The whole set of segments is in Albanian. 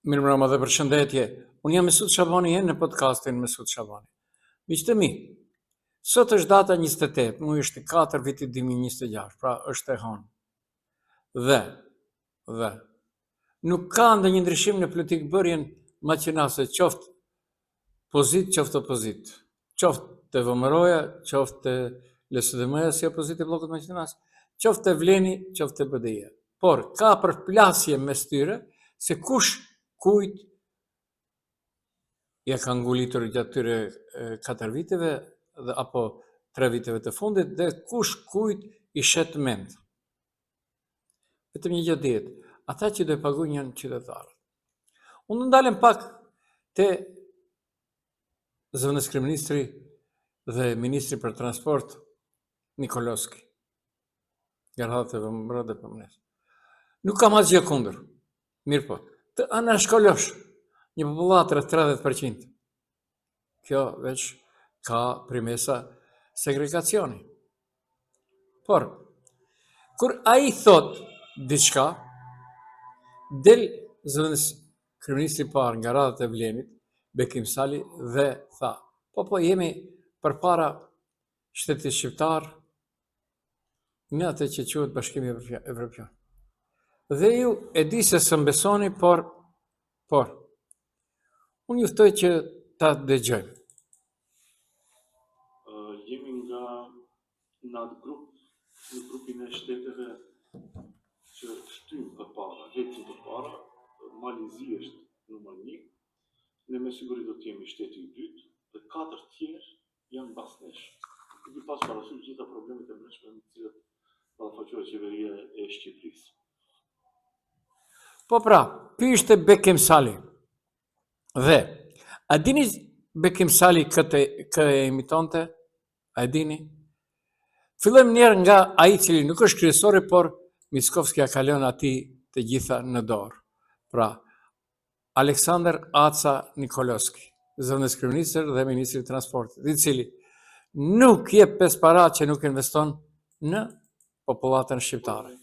Mirëmbrëma dhe përshëndetje. Unë jam Mesut Shabani jeni në podcastin Mesut Shabani. Miqtë e mi, sot është data 28, muaji është 4 viti 2026, pra është e hënë. Dhe, dhe, nuk ka ndonjë ndryshim në politikëbërjen maqedonase, qoftë pozitë, qoftë opozitë, qoftë te VMRO-ja, qoftë te LSDM-ja si opozitë e bllokut maqedonas, qoftë te Vleni, qoftë te BDI-ja. Por ka përplasje mes tyre se kush kujt ja ka ngulitur gjatë tyre 4 viteve dhe apo 3 viteve të fundit dhe kush kujt i shet mend. Vetëm një gjë dihet, ata që do e paguajnë janë qytetarët. Unë do ndalem pak te zëvendëskryeministri dhe ministri për transport Nikoloski. Nga radhët e VMRO-DPMNE-së. Nuk kam asgjë kundër. Mirëpo, të anashkalosh një popullatë rreth 30%. Kjo veç ka primesa segregacioni. Por, kur ai thotë diçka, del zëvendëskryeministri i parë nga radhët e Vlenit, Bekim Sali dhe tha, po po jemi përpara shtetit shqiptar në atë që quhet Bashkimi Evropian. Dhe ju e di se s'më besoni, por por unë ju ftoj që ta dëgjojmë. Jemi nga në atë grup, në grupin e shteteve që shtyjnë përpara, ecin përpara, Mali i Zi është numër 1, ne me siguri do të jemi shteti i dytë dhe katër tjerë janë mbas nesh. Duke pas parasysh gjitha problemet e brendshme me të cilat ballafaqohet qeveria e Shqipërisë. Po pra, ky ishte Bekim Sali. Dhe, a dini Bekim Sali këtë kë e imitonte? A e dini? Fillojmë njëherë nga ai i cili nuk është kryesori, por Mickoski ia ka lënë atij të gjitha në dorë. Pra, Aleksandar Aca Nikoloski, zëvendëskryeministër dhe ministri i Transportit, i cili nuk jep pesë para që nuk investon në popullatën shqiptare.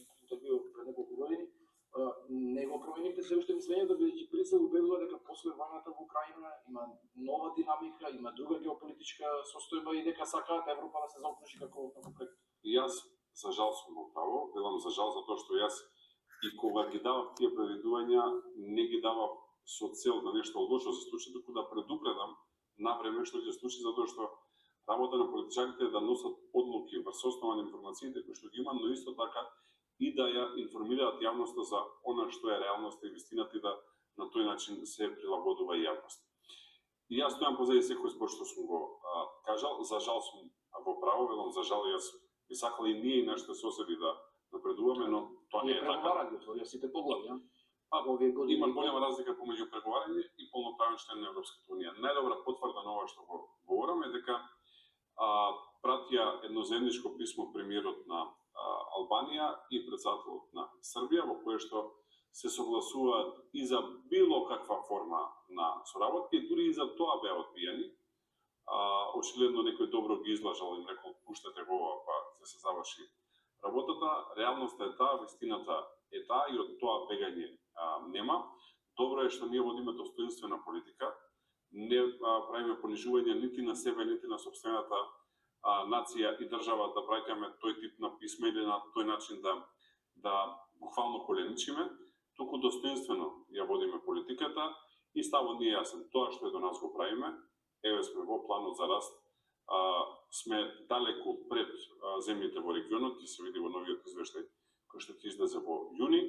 Не го променивте сеуште мислењето, бидејќи Брисел убедува дека после војната во Украина има нова динамика, има друга геополитичка состојба и дека сакаат Европа да се заокружи како како проект. И јас за жал сум во право, велам за жал затоа што јас и кога ги давав тие предвидувања, не ги давав со цел да нешто лошо се случи, туку да предупредам на време што ќе се случи, затоа што работа на политичарите е да носат одлуки врз основа на информациите кои што ги имаат, но исто така и да ја информираат јавноста за она што е реалноста и вистината и да на тој начин се прилагодува и јавноста. И јас стојам позади секој збор што сум го а, кажал, за жал сум во право, велам за жал јас би сакал и ние и нашите соседи да напредуваме, но тоа не е така. Преговарали, отворија сите поглавја. Па, во овие години. Има голема разлика помеѓу преговарање и полноправен член на Европската унија. Најдобра потврда на ова што го говорам е дека а, пратија едно заедничко писмо премиерот на а, Албанија и председателот на Србија во кое што се согласуваат и за било каква форма на соработка и дури и за тоа беа одбиени. А, очигледно некој добро ги излажал им рекол пуштете го ова па ќе се заврши работата. Реалноста е таа, вистината е таа и од тоа бегање а, нема. Добро е што ние водиме достоинствена политика, не а, правиме понижување нити на себе, нити на сопствената а, нација и држава да праќаме тој тип на писма или на тој начин да да буквално коленичиме, туку достоинствено ја водиме политиката и ставот ни е јасен. Тоа што е до нас го правиме, еве сме во планот за раст, а, сме далеку пред а, земјите во регионот, ќе се види во новиот извештај кој што ќе излезе во јуни.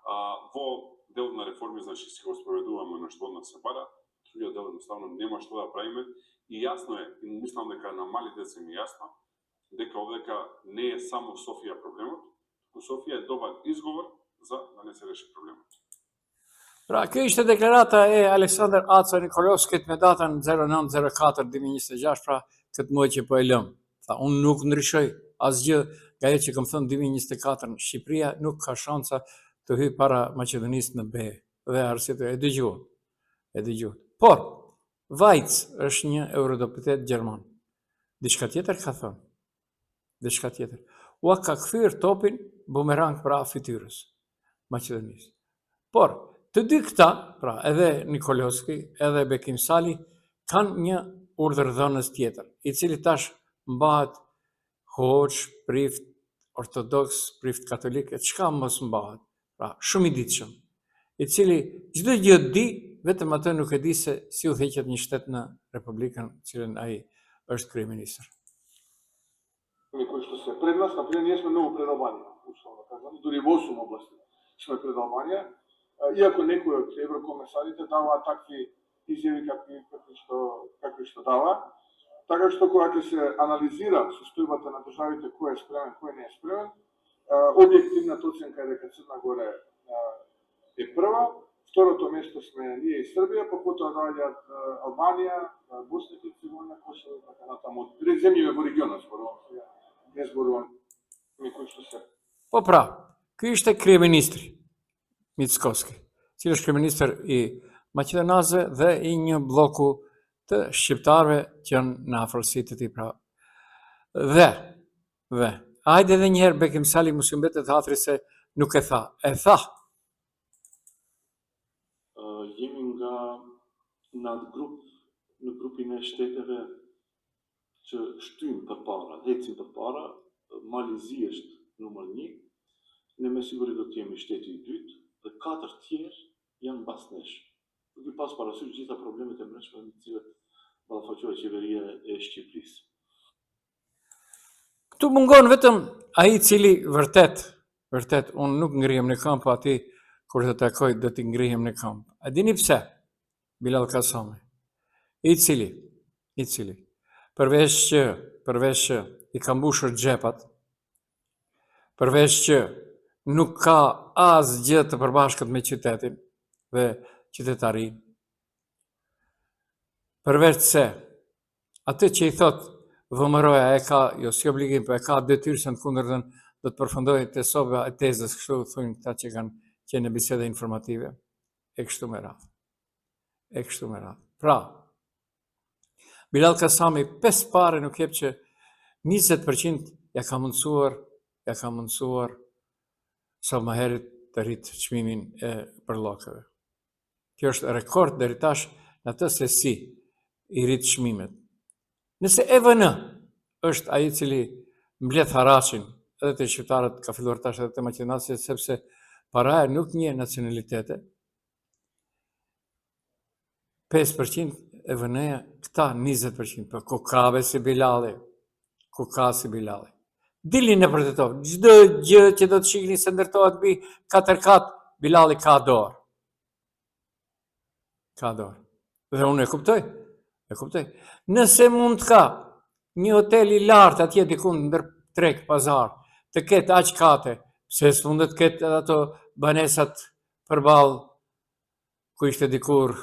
А, во делот на реформи, значи, си го спроведуваме на што од нас се бара, другиот дел едноставно нема што да правиме и јасно е, и мислам дека на мали деца ми е јасно, дека овдека не е само Софија проблемот, туку Софија е добар изговор за да не се реши проблемот. Pra, kjo ishte deklarata e Aleksandar Aco Nikolovskit me datën 09.04.2026, pra këtë muaj që po e lëm. Tha, unë nuk ndryshoj asgjë nga ajo që kam thënë 2024, Shqipëria nuk ka shansa të hyjë para Maqedonisë në BE. Dhe arsyet e dëgjuat. E dëgjuat. Por, Vajc është një eurodeputet gjerman. Diçka tjetër ka thënë. Diçka tjetër. Ua ka kthyer topin bumerang pra fytyrës Maqedonisë. Por, të dy këta, pra edhe Nikoloski, edhe Bekim Sali, kanë një urdhërdhënës tjetër, i cili tash mbahet hoxhë, prift ortodoks, prift katolik, e çka mos mbahet. Pra, shumë i ditshëm, i cili çdo gjë di, vetëm atë nuk e di se si udhëhiqet një shtet në Republikën në cilën ai është kryeministër. кои што се пред нас, на пример, ние сме многу пред Албанија, условно кажано, дури во 8 области сме пред Албанија, иако некои од еврокомесарите даваат такви изјави какви, какви што какви што дава. Така што кога ќе се анализира состојбата на државите кој е спремен, кој не е спремен, објективната оценка е дека Црна Гора е прва, второто место сме ние и Србија, па потоа доаѓаат Албанија, Босна и Херцеговина, Косово и така натаму. Земјиве во регионот зборувам сега, не зборувам ми кои што се. Po pra, ky ishte kryeministri Mickoski, cili është kryeministër i maqedonasve dhe i një blloku të shqiptarëve që janë në afërsi të tij pra. Dhe, dhe, hajde edhe një herë Bekim Sali mos ju mbetet hatri se nuk e tha. E tha. Uh, jemi nga në atë grup, në grupin e shteteve që shtyjnë përpara, ecin përpara, Mali i Zi është numër 1, ne me siguri do të jemi shteti i dytë dhe katër tjerë janë mbas nesh. Duke pas parasysh gjitha problemet e mbrendshme me të cilat ballafaqohet qeveria e Shqipërisë. Këtu mungon vetëm ai i cili vërtet, vërtet unë nuk ngrihem në këmbë, po atij kur të takoj do t'i ngrihem në këmbë. A dini pse? Bilall Kasami, i cili, i cili, përveç që, përveç që i ka mbushur xhepat, përveç që nuk ka asgjë të përbashkët me qytetin dhe qytetarinë, përveç se atë që i thotë VMRO-ja e ka, jo si obligim, po e ka detyrë se në të kundërtën do të përfundojë te soba e tezës, kështu thonë këta që kanë qenë në biseda informative, e kështu me radhë. E kështu me radhë. Pra, Bilall Kasami pesë pare nuk jep që 20% ja ka mundësuar, ja ka mundësuar Salmaherit të rritë çmimin e bërllokeve. Kjo është rekord deri tash në atë se si i rrit çmimet. Nëse EVN është ai i cili mbledh haraçin edhe te shqiptarët ka filluar tash edhe te maqedonasit sepse paraja nuk njeh nacionalitete, 5% EVN-ja, këta 20%, po ku ka be si Bilalli, ku ka si Bilalli. Dilni nëpër Tetovë, çdo gjë që do të shihni se ndërtohet mbi 4 kat, Bilalli ka dorë. Ka dorë. Dhe unë e kuptoj, e kuptoj. Nëse mund të ka një hotel i lartë atje diku ndër treg, pazar, të ketë aq kate, pse s'mundet të ketë edhe ato banesat përballë ku ishte dikur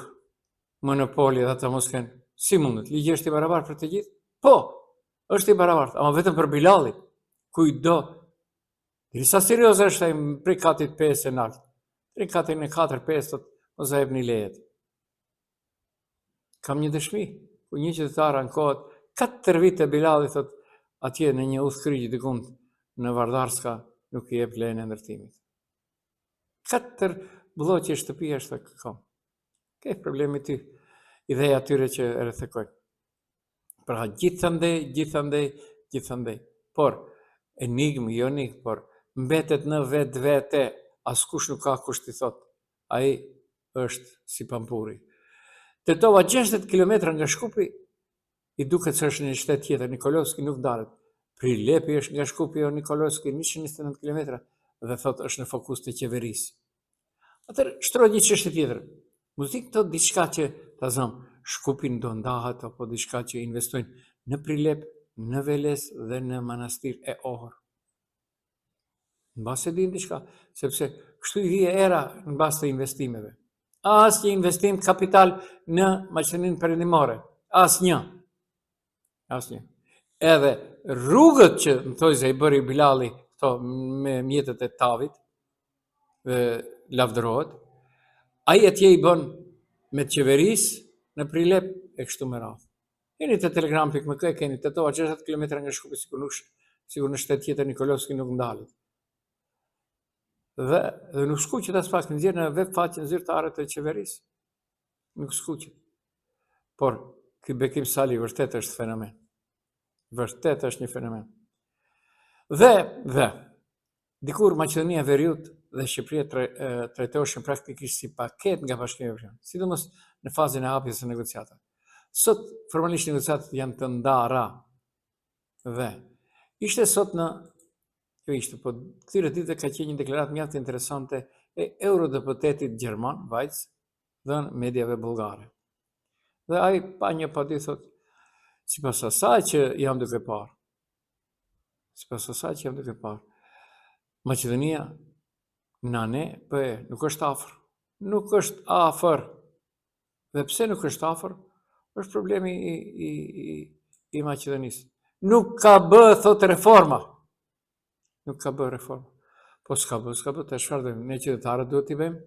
monopoli dhe ata mos kenë. Si mundet? Ligji është i barabartë për të gjithë? Po, është i barabartë, ama vetëm për Bilallin, kujtdo. Derisa serioz është ai prej katit 5 e nalt. Prej katin e 4, 5, thot, mos e jepni lejet. Kam një dëshmi, ku një qytetar ankohet, 4 vite Bilalli, thot, atje në një udhëkryq dikund në Vardarska nuk i jep lejen e ndërtimit. Katër blloqe shtëpia është kam. Ke problemi ty, ideja atyre që e rrethekojnë. Pra gjithandej, gjithandej, gjithandej. Por, enigmë, jo enigmë, por mbetet në vetvete, askush nuk ka kush t'i thot. Ai është si pampuri. Tetova 60 km nga Shkupi, i duket se është në një shtet tjetër, Nikolovski nuk ndalet. Prilepi është nga Shkupi o Nikolovski 129 km dhe thot është në fokus të qeverisë. Atëherë shtrohet një çështje tjetër. Mos di këto diçka që ta zëm, Shkupin do ndahet apo diçka që investojnë në Prilep, në Veles dhe në Manastir e Ohër. Mbase din diçka, sepse kështu i vije era në bazë të investimeve. Asnjë investim kapital në Maqedoninë Perëndimore, asnjë. Asnjë. Edhe rrugët që në thojza i bëri Bilalli këto me mjetet e tavit dhe lavdërohet, ai atje i bën me të qeverisë në Prilep e kështu me radhë. Jeni te telegram.mk e keni Tetova 60 km nga Shkupi sikur nuk sikur në shtet tjetër Nikolovski nuk ndalet. Dhe, dhe nuk skuqet aspak nxjerr në web faqen zyrtare të qeverisë. Nuk skuqet. Por, ky Bekim Sali vërtet është fenomen. Vërtet është një fenomen. Dhe, dhe, dikur Maqedonia e Veriut dhe Shqipëria trajtoheshin praktikisht si paketë nga Bashkimi Evropian, sidomos në fazën e hapjes së negociatave. Sot formalisht negociatat janë të ndara dhe ishte sot në jo ishte, po këtyre ditëve ka qenë një deklaratë mjaft interesante e eurodeputetit gjerman Vajc dhënë mediave bullgare. Dhe ai pa një pa dy thotë, sipas asaj që jam duke parë, sipas asaj që jam duke parë, Maqedonia na ne, po e, nuk është afër, nuk është afër. Dhe pse nuk është afër? Është problemi i, i, i, i Maqedonisë. Nuk ka bë, thotë, reforma. Nuk ka bërë reformë. Po s'ka bërë, s'ka bërë, të çfarë bëjmë? Ne qytetarët duhet t'i bëjmë.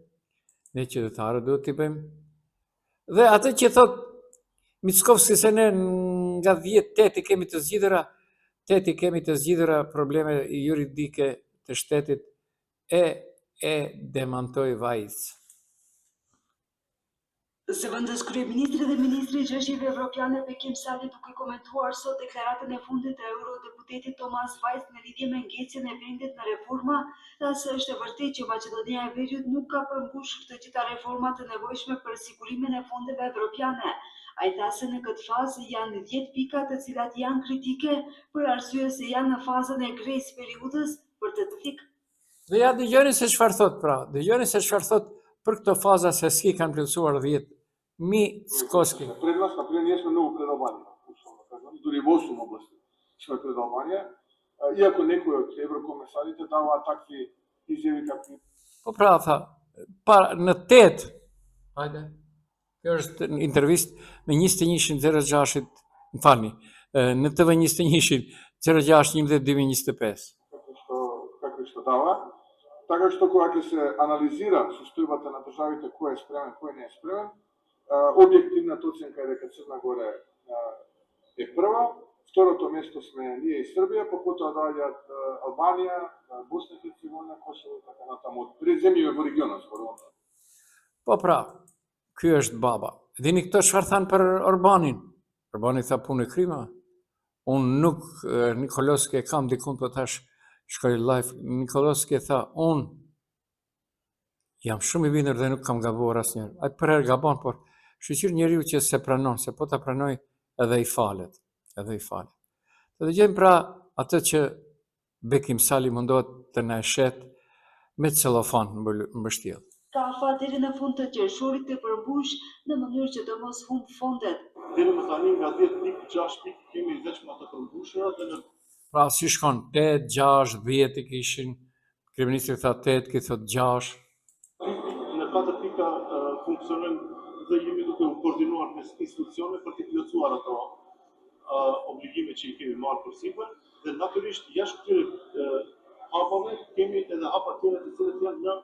Ne qytetarët duhet t'i bëjmë. Dhe atë që thotë Mickovski se ne nga 10 8 i kemi të zgjidhura, 8 i kemi të zgjidhura probleme juridike të shtetit e e demantoi Vajc. Zëvendëskryeministri dhe ministri i Çështjeve Evropiane Bekim Sali duke komentuar sot deklaratën e fundit të eurodeputetit Thomas Waitz në lidhje me ngecjen e vendit në reforma, tha se është e vërtetë që Maqedonia e Veriut nuk ka përmbushur të gjitha reformat e nevojshme për sigurimin e fondeve evropiane. Ai tha se në këtë fazë janë dhjetë pika të cilat janë kritike për arsye se janë në fazën e grace periudhës për të Dhe ja dëgjoni se çfarë thot pra, dëgjoni se çfarë thot për këto faza se si kanë plotësuar 10 Mickoski. Пред нас, на пример, ние сме многу пред Албанија, условно кажано, дури во 8 области сме пред Албанија, иако некои од еврокомесарите даваат такви изјави какви Po pra, tha, pa, në 8, hajde, Kjo është një intervistë në 21.06, më falni, në TV 21 06 11 2025. Какви што, какви што дава. Така што кога ќе се анализира состојбата на државите кој е спремен, кој не е спремен, објективната оценка е дека Црна Гора е прва, второто место сме ние и Србија, па потоа доаѓаат Албанија, Босна и Херцеговина, Косово и така натаму, од земјите во регионот, зборувам. Po pra, ky është baba. Dini këto çfarë thanë për Orbanin? Orbani tha punë e kryme. Unë nuk, Nikoloski e kam dikun po tash shkoj live, Nikoloski tha, unë jam shumë i bindur dhe nuk kam gabuar asnjëherë. Ai përherë gabon, por shyqyr njeriu që s'e pranon, se po ta pranoj edhe i falet, edhe i falet. Të dëgjojmë pra atë që Bekim Sali mundohet të na e shet me celofan mbështjellë. Ka afat deri në fund të qershorit të përmbushë në mënyrë që të mos humbë fondet. Deri më tani nga 10 pikë, 6 pikë kemi veçma të përmbushura dhe në Pra si shkon 8, 6, 10 i kishin, kryeministri tha 8, ky thotë 6. Në katër pika funksionojmë dhe jemi duke u koordinuar mes institucioneve për t'i plotësuar ato obligime që i kemi marrë përsipër dhe natyrisht jashtë këtyre hapave kemi edhe hapa tjera të cilët janë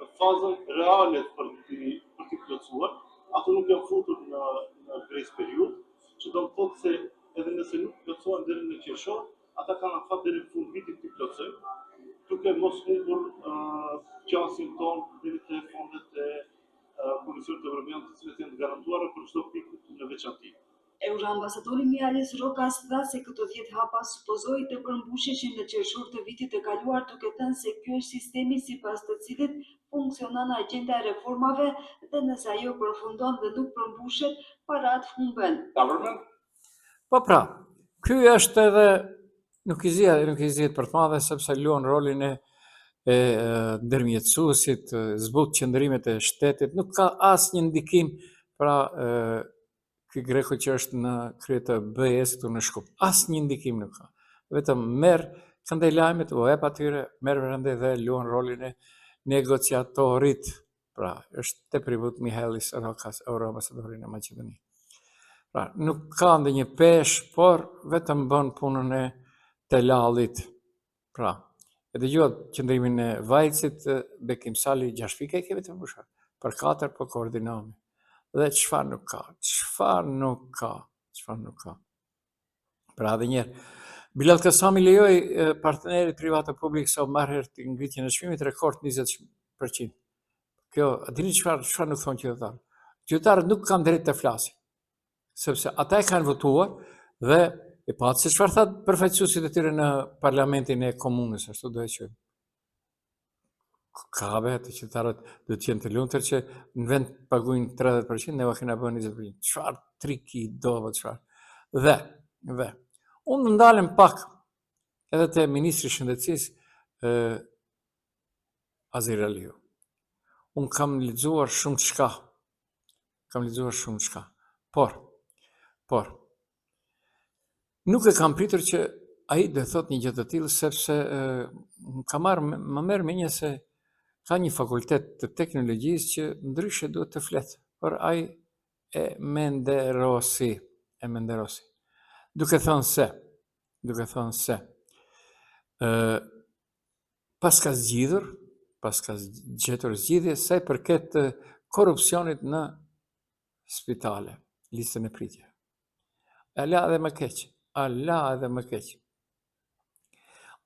në fazën reale për t'i për t'i plotësuar. Ato nuk janë futur në në grace period, që do të thotë se edhe nëse nuk plotësohen deri në qershor, ata kanë afat deri në fund vitit t'i plotësojnë, duke mos humbur qasjen tonë deri te fondet e Komisionit Evropian, të cilat janë të garantuara për çdo pikë në veçanti. Euroambasadori Mihalis Rokas tha se këto dhjetë hapa supozohej të përmbusheshin në qershor të vitit të kaluar duke thënë se ky është sistemi sipas të cilit funksionon agjenda e reformave dhe nëse ajo përfundon dhe nuk përmbushet, paratë humben. Po pra, ky është edhe nuk i zihet, nuk i zihet për të madhe sepse luan rolin e e ndërmjetësuesit, zbut qëndrimet e shtetit, nuk ka asnjë ndikim pra e, ky greku që është në krye të BE-së këtu në Shkup. Asnjë ndikim nuk ka. Vetëm merr këndej lajmet, u jep atyre, merr vendej dhe luan rolin e negociatorit. Pra, është tepër i butë Mihalis Rokas, euroambasadori në Maqedoni. Pra, nuk ka ndonjë peshë, por vetëm bën punën e telallit. Pra, e dëgjuat qëndrimin e Vajcit, Bekim Sali, 6 pika i kemi të përmbushura. Për katër po koordinohemi. Dhe çfarë nuk ka? Çfarë nuk ka? Çfarë nuk ka? Pra edhe njëherë. Bilall Kasami lejoi partnerit privat e publik sa marrë herë ngritjen e çmimit rekord 20%. Kjo, a dini çfarë çfarë nuk thonë qytetarët? Qytetarët nuk kanë drejtë të flasin, sepse ata e kanë votuar dhe e patë se çfarë thanë përfaqësuesit e tyre në parlamentin e komunës, ashtu do e quajmë. Ka be, të qytetarët do të jenë të lumtur që në vend të paguajnë 30%, ne ua kena bërë 20%. Çfarë triki i dobët, çfarë? Dhe, dhe, unë ndalem pak edhe te Ministri i Shëndetësisë, Azir Aliu. Unë kam lexuar shumë çka, kam lexuar shumë çka. Por, por, nuk e kam pritur që ai do thotë një gjë të tillë sepse më ka marrë më merr mendja se ka një fakultet të teknologjisë që ndryshe duhet të flet, por ai e menderosi, e menderosi. Duke thënë se, duke thënë se, ë paska zgjidhur, paska gjetur zgjidhje sa i përket korrupsionit në spitale, listën e pritjeve. Ala edhe më keq, ala edhe më keq.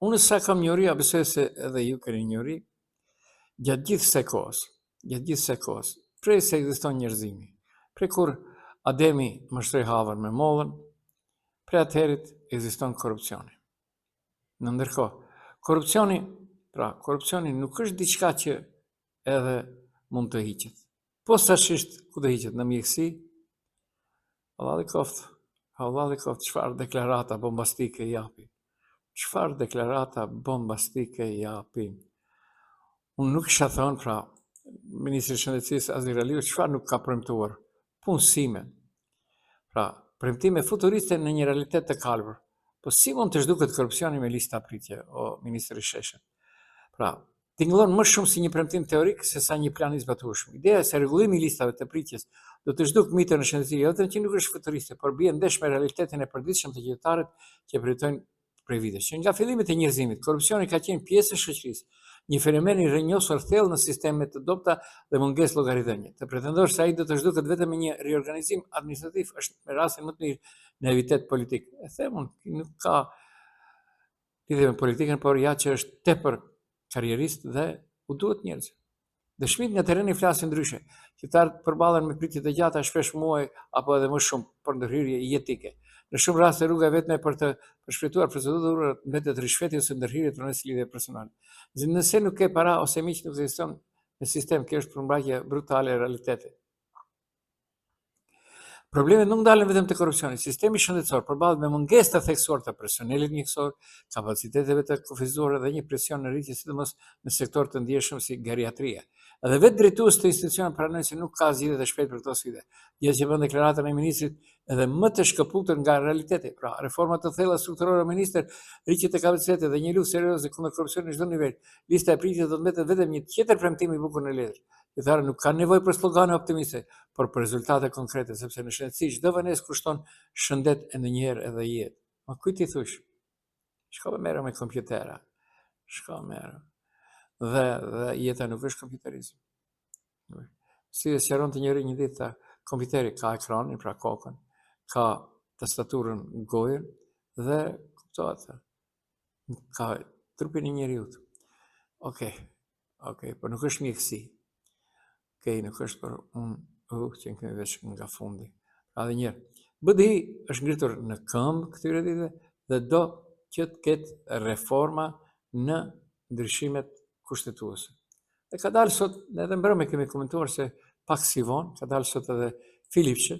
Unë sa kam njohuri, a besoj se edhe ju keni njohuri, gjatë gjithë kësaj kohës, gjatë gjithë kësaj kohës, prej se ekziston njerëzimi, prej kur Ademi mashtroi Havën me mollën, prej atëherit ekziston korrupsioni. Në ndërkohë, korrupsioni, pra, korrupsioni nuk është diçka që edhe mund të hiqet. Posaçërisht ku të hiqet në mjekësi, hallalli koftë, hallalli koftë, çfarë deklarata bombastike japin. Çfarë deklarata bombastike japin. Unë nuk isha thënë, pra, Ministri i Shëndetësisë Azir Aliu, çfarë nuk ka premtuar? Punësime. Pra, premtime futuriste në një realitet të kalbur. Po si mund të zhduket korrupsioni me lista pritje, o ministri i Sheshit? Pra, tingëllon më shumë si një premtim teorik se sa një plan i zbatueshëm. Ideja se rregullimi i listave të pritjes do të zhdukë mitër në shëndetësi jo vetëm që nuk është futuriste, por bie ndesh me realitetin e përditshëm të qytetarët që përjetojnë prej vitesh. Që nga fillimet e njerëzimit, korrupsioni ka qenë pjesë e shoqërisë, një fenomen i rrënjosur thellë në sisteme të dobëta dhe mungesë llogaridhënie. Të pretendosh se ai do të zhduket vetëm me një riorganizim administrativ është me rastin më të mirë naivitet politik. E them unë, nuk ka lidhje me politikën, por ja që është tepër karrierist dhe u duhet njerëzve. Dëshmitë nga terreni flasin ndryshe. Qytetarët përballen me pritje të gjata, shpesh muaj apo edhe më shumë për ndërhyrje jetike. Në shumë raste rruga e vetme për të përshpejtuar procedurat mbetet ryshfeti ose ndërhyrjet përmes lidhjeve personale. Nëse nuk ke para ose miq nuk ekziston në sistem, kjo është përmbajtje brutale e realitetit. Problemet nuk ndalen vetëm te korrupsioni. Sistemi shëndetësor përballet me mungesë të theksuar të personelit mjekësor, kapaciteteve të kufizuara dhe një presion në rritje sidomos në sektorë të ndjeshëm si geriatria. Edhe vetë drejtues të institucioneve pranojnë se nuk ka zgjidhje të shpejtë për këto sfida, gjë që bën deklaratën e ministrit edhe më të shkëputur nga realiteti. Pra, reforma të thella strukturore ministër, rritje të kapaciteteve dhe një luftë serioze kundër korrupsionit në çdo nivel. Lista e pritjes do të mbetet vetëm një tjetër premtim i bukur në letër. Qytetarët nuk kanë nevojë për slogane optimiste, por për rezultate konkrete, sepse në shëndetësi çdo vonesë kushton shëndet e ndonjëherë edhe jetë. Ma kujt i thush? Shko me merru me kompjutera. Shko merru. Dhe, dhe jeta nuk është kompjuterizëm. Si e sqaronte njëri një ditë, tha, kompjuteri ka ekranin, pra kokën, ka tastaturën, gojën, dhe kuptohet, tha, ka trupin e njeriut. Okej, okay. Ok, por nuk është mjekësi. Ok, nuk është për unë, uh, që në kemi veç nga fundi. Pra dhe njëherë. BDI është ngritur në këmbë këtyre ditëve dhe do që të ketë reforma në ndryshimet kushtetuese. Dhe ka dalë sot, ne edhe mbrëmë kemi komentuar se pak si vonë, ka dalë sot edhe Filipçe,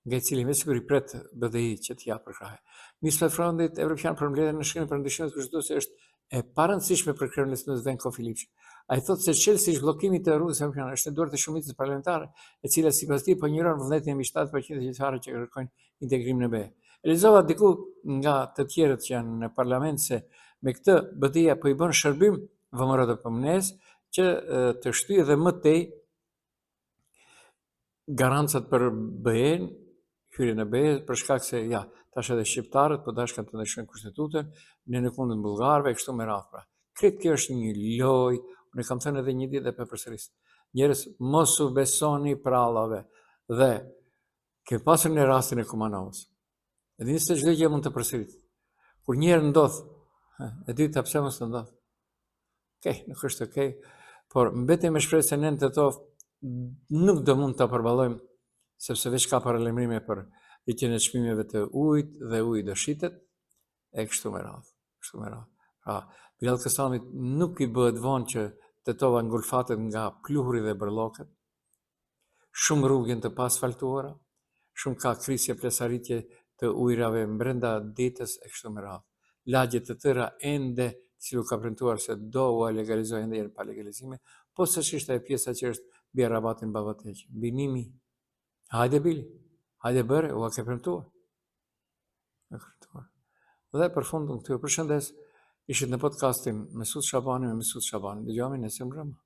nga i cili me siguri pret BDI që t'i japë përkrahje. Nisma e Frontit Evropian për mbledhjen e nënshkrimeve për ndryshimet kushtetuese është e parëndësishme për kreun e LSDM-së Venko Filipçe. Ai thotë se çelësi i zhbllokimit të rrugës evropiane është në duart e shumicës parlamentare, e cila sipas tij po injoron vullnetin e mbi 70% të qytetarëve që kërkojnë integrim në BE. E lexova diku nga të tjerët që janë në parlament se me këtë BDI-ja po i bën shërbim VMRO-DPMNE-së që të shtyjë edhe më tej garancat për BE-n, hyrjen në BE, për shkak se ja, tash edhe shqiptarët po dashkan të ndryshojnë kushtetutën, ne nuk mundem bullgarëve e kështu me radhë pra. Krejt kjo është një lojë, unë e kam thënë edhe një ditë dhe po e përsëris. Njerëz, mos u besoni prallave dhe kemi pasur në rastin e Kumanovës. E dini se çdo gjë mund të përsëritet. Kur një herë ndodh, e dyta pse mos të ndodh? Okej, nuk është okej, por mbetem me shpresë se ne në Tetovë nuk do mund ta përballojmë sepse veç ka paralajmërime për rritjen e çmimeve të ujit dhe uji do shitet e kështu me radhë, kështu me radhë. Pra, Bilall Kasamit nuk i bëhet vonë që Tetova ngulfatet nga pluhuri dhe bërlloket, Shumë rrugë janë të paasfaltuara, shumë ka krisje plesaritje të ujërave mbrenda ditës e kështu me radhë. Lagje të tëra ende të cilat u ka premtuar se do ua legalizojë ende janë pa legalizime, posaçërisht ajo pjesa që është mbi Arabatin Babateq, mbi Nimi. Hajde Bili, hajde bëre, ua ke premtuar. Ua ke premtuar. Dhe për fund unë këtu ju përshëndes, ishit në podcastin Mesut Shabani me Mesut Shabanin. Dëgjohemi nesër mbrëma.